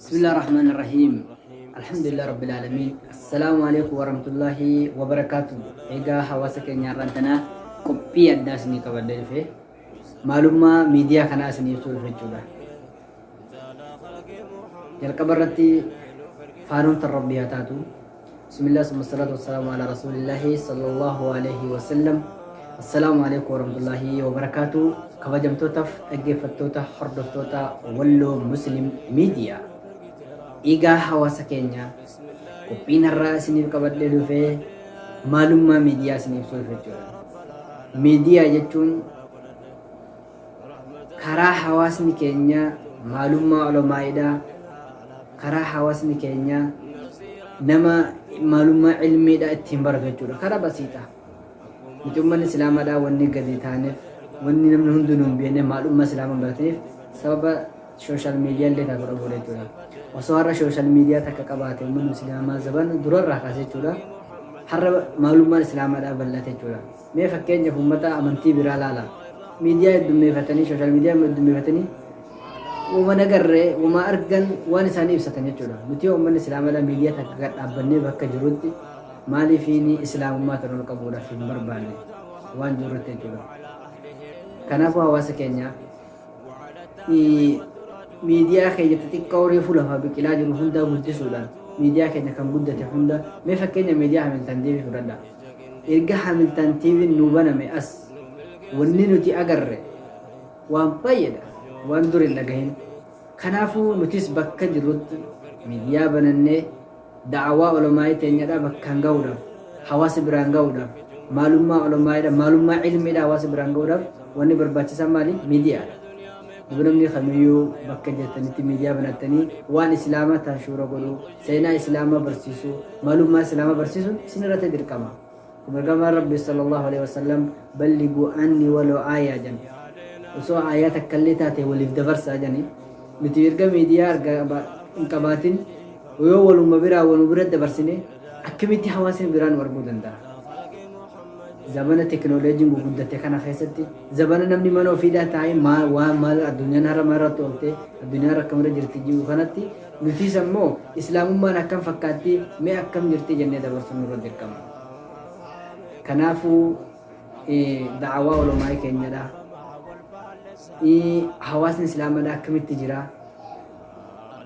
Bismillah ar-Rahman ar-Rahim. Alhamdulillah Rabbil Alamin. Assalaamu alaikum warahmatullahi wabarakaatu. Egaa hawaasa keenya har'aan tanaa qophii addaa isinii qabadhee dhufe. Maalummaa miidiyaa kanaa isinii ibsuu dhufe jechuudha. Jalqaba irratti faaruun tan Rabbii haa taatu. Bismillah summa salaatu wassalaamu ala rasuulillahi sallallahu alaihi wasallam. Assalaamu alaikum warahmatullahi wabarakaatu. Kabajamtootaaf dhaggeeffattoota hordoftoota Walloo Muslim Media. Egaa hawaasa keenya, qophiin har'aa isiniif qabadhee dhufee maalummaa miidiyaa isin ibsuu dhufe jechuudha. Miidiyaa jechuun karaa hawaasni keenya maalummaa olomaa'iidha, karaa hawaasni keenya nama maalummaa ilmiidha ittiin baratu jechuudha. Karaa basiidha. Nuti uummanni islaamaadha wanni gadi taaneef, wanni namni hundinuu hin beekne, maalummaa islaamaa hin barataniif sababa social media illee taatu dhabuudha jechuudha. Osoo har'a social media takka qabaate uummanni islaamaa zaban durarraa kaasee jechuudha. Har'a maalummaan islaamaadha bal'ate jechuudha. Mee fakkeenyaaf uummata amantii biraa laala. Miidiyaa heddummeeffatanii, social media heddummeeffatanii, wama nagarree wama argan waan isaanii ibsatan jechuudha. Nuti uummanni islaamaadha miidiyaa takka gad dhaabbannee bakka jirutti maaliifiin islaamummaa tan ol qabuudhaaf hin barbaanne waan jirrutti jechuudha. Kanaafuu hawaasa keenya, miidiyaa keenya xixiqqoo reefuu lafaa biqilaa jiru hundaa guddisuudhaan, miidiyaa keenya kan guddate hunda, mee fakkeenya miidiyaa Hamiltan TV fudhadha. Erga Hamiltan TV nu baname as wanni nuti agarre waan baay'eedha, waan dur hin dhagahin. Kanaafuu nutis bakka jirrutti miidiyaa banannee da'awaa olamaa'ii teenyadha bakkaan gahuudhaaf, hawaasa biraan gahuudhaaf, maalummaa olamaa'idha, maalummaa ilmiidha hawaasa biraan gahuudhaaf wanni barbaachisaan maali? Miidiyaadha. Duba namni kamiyyuu bakka jirtanitti miidiyaa banattanii waan islaamaa tanshuura godhuu, seenaa islaamaa barsiisuu, maalummaa islaamaa barsiisuun isin irratti dirqama. Kun ergamaan Rabbi sallallahu alaihi wasallam "Balliguu anni waloo aayaa" jedhan. Osoo aayaa takka illee taate waliif dabarsaa jedhani. Nuti erga miidiyaa hin qabaatin yoo waluma biraa waluma bira dabarsine akkamitti hawaasni biraa nu arguu danda'a? Zamana teknooloojiin guguddate kana keessatti, zamana namni mana ofiidhaa taa'ee waan maal addunyaan har'a maal irratti oolte, addunyaan akkamirra jirti jiru kanatti, nutis ammoo islaamummaan akkam fakkaatti, mee akkam jirti jennee dabarsuun nurra dirqama. Kanaafuu da'awaa olomaa'ii keenyadha. Hawaasni islaamaadha akkamitti jira?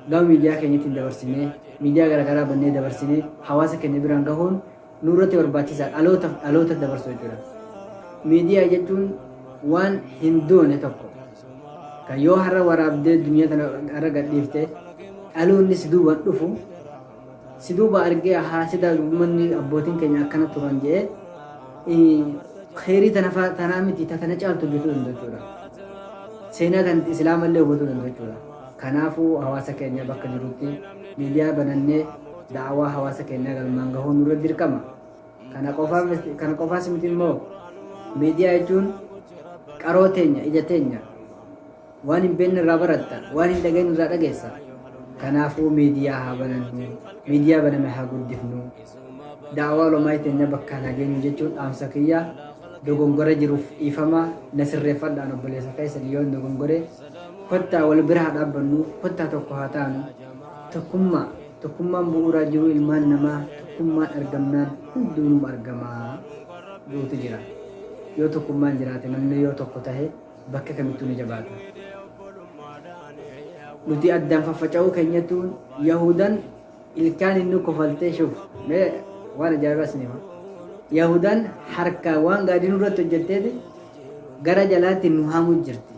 Gama miidiyaa keenyatti dabarsinee, miidiyaa garaagaraa bannee dabarsinee hawaasa keenya biraan gahuun nurratti barbaachisaa, dhalootaaf dhaloota dabarsu jechuudha. Miidiyaa jechuun waan hin doone tokko kan yoo har'a waraabdee duniyaa tana har'a gadhiifte dhaloonni si duubaan dhufu si duuba argee, haa sida uummanni abbootiin keenya akkana turan jedhee kheyrii tana tanaa miti tana caaltu hojjetuu danda'u jechuudha. Seenaa tan islaamallee hubatuu danda'u jechuudha. Kanaafuu hawaasa keenya bakka jirutti miidiyaa banannee da'awaa hawaasa keenyaa galmaan gahuun nurra dirqama. Kana qofaas miti immoo, miidiyaa jechuun qaroo teenya, ija teenya. Waan hin beekne irraa baratta, waan hin dhagahin irraa dhageessa. Kanaafuu miidiyaa haa banannu, miidiyaa baname haa guddifnu. Da'awaa olomaa teenya bakkaan haa geenyu jechuun dhaamsa kiyya. Dogongora jiruuf dhiifama, na sirreeffadhaan obboleessa keessan yoo hin dogongore. Kottaa wal bira haa dhaabbannu, kottaa tokko haa taanu. Tokkummaa, tokkummaan bu'uuraa jiruu ilmaan namaa, tokkummaan argamnaan hunduunuma argamaa jirutu jira. Yoo tokkummaan jiraate, namni yoo tokko tahe bakka kamittuu ni jabaata. Nuti addaan faffaca'uu keenyatuun Yahudan ilkaan inni kofaltee shuuf. Mee waan ajaa'ibaa isin hima. Yahudan harkaa waan gaarii nurratti hojjetteeti gara jalaatti nu haamuu jirti.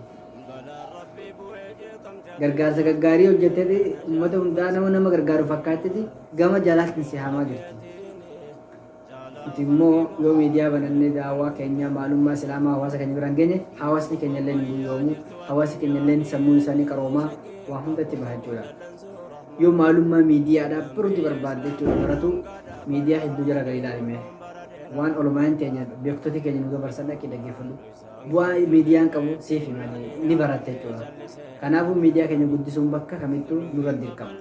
Gargaarsa gaggaarii hojjetteeti uummata hundaa nama nama gargaaru fakkaatteeti gama jalaatti si haamaa jirti. Nuti immoo yoo miidiyaa banannee daawwaa keenya, maalummaa islaamaa hawaasa keenya biraan geenye, hawaasni keenya illee ni guyyoomu, hawaasni keenya illee sammuun isaanii qaroomaa waa hundatti baha jechuudha. Yoo maalummaa miidiyaadhaa biruutti barbaadde jechuudha baratu, miidiyaa hedduu jala gadi ilaalime. Waan olumaan teenya beektoti keenya nu dabarsan dhaqii dhaggeeffadhu. Bu'aa miidiyaan qabu siif himanii ni baratte jechuudha. Kanaafuu miidiyaa keenya guddisuun bakka kamittuu nurra dirqama.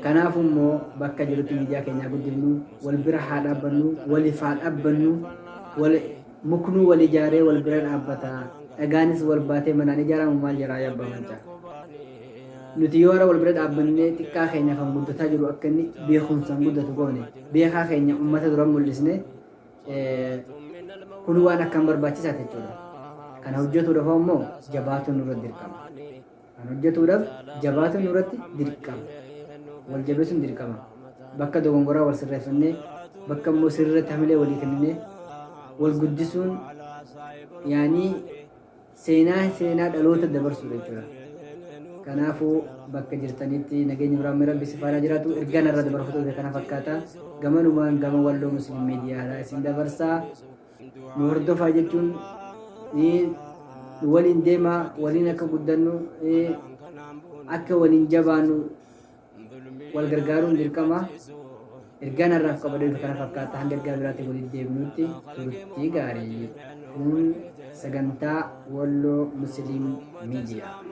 Kanaafuu immoo bakka jirutti miidiyaa keenyaa guddifnu, wal bira haa dhaabbannu, waliif haa dhaabbannu, wal muknuu wal ijaaree wal bira dhaabbata. Dhagaanis wal baatee manaan ijaaramu maal jedhaa yabbaa mancaa. Nuti yoo hara wal bira dhaabbannee xiqqaa keenya kan guddataa jiru akka inni beekumsaan guddatu goone, beekaa keenya uummata dura mul'isne, kun waan akkaan barbaachisaati jechuudha. Kana hojjetuudhaaf ammoo jabaatuun nurra dirqama. Kan hojjetuudhaaf jabaatuun nurratti dirqama. Wal jabeessuun dirqama. Bakka dogongoraa wal sirreeffannee, bakka immoo sirriirratti hamilee walii kenninee wal guddisuun yaanii seenaa seenaa dhaloota dabarsuudha jechuudha. Kanaafuu bakka jirtanitti nageenya biraan Rabbi si faana jiraatu. Ergaan irra dabarfatu kana fakkaata. Gamanumaan gama Walloo Muslim Miidiyaadha isin dabarsaa. Nu hordofaa jechuun nu waliin deemaa, waliin akka guddannu, akka waliin jabaannu wal gargaaruun dirqama. Ergaan har'aaf qabadhe kana fakkaata. Hanga ergaa biraatiin walitti deebinutti turtii gaarii. Kun sagantaa Walloo Muslim Miidiyaa.